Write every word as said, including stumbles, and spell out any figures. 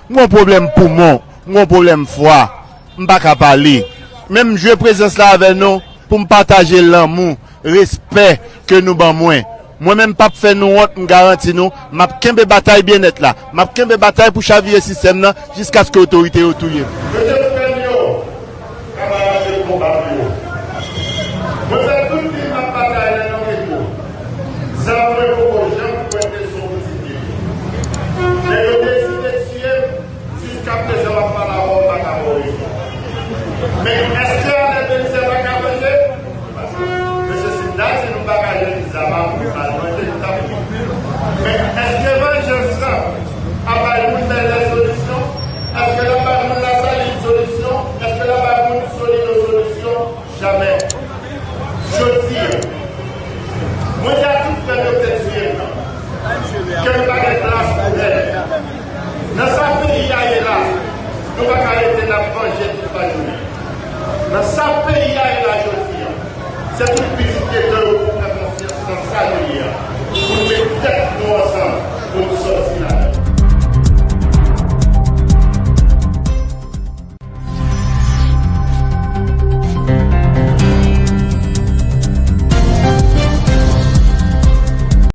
M gen yon pwoblèm poumon, m gen yon pwoblèm fwa, m pa ka pale. Men m jwe prezans la avè nou pou m pataje lanmou, respè ke nou ban mwen. Mwen menm p ap fè nou wont, m garanti nou, m ap kenbe batay byennèt la. M ap kenbe batay pou chavire sistèm nan jiskaske otorite yo touye m. Mesye Fènyo, kanmarad de konba m yo, mwen fè tout vi m ap batay nan yon geto. Zam mwen poko janm pwente sou pitit li. Nèg yo deside tiye m. Jiskaprezan m ap pale avè w, m pa ka ba w rezon. Men èske Arnel Belizaire pa ka vanje? Mesye, si m ta di nou pa ka jwenn zam pou nou al vanje, nou t ap ri. Men èske vanjans lan ap bay moun Bèlè solisyon? Èske l ap bay moun Lasalin solisyon? Èske l ap bay moun Solino solisyon? Jamè. Jodi a, mwen di a tout frè m yo k te tiye m nan, ke nou pa gen plas pou Bèlè. Nan sa peyi a ye la, nou pa ka rete n ap vanje tout lajounen. Nan sa peyi a ye la jodi a, se tout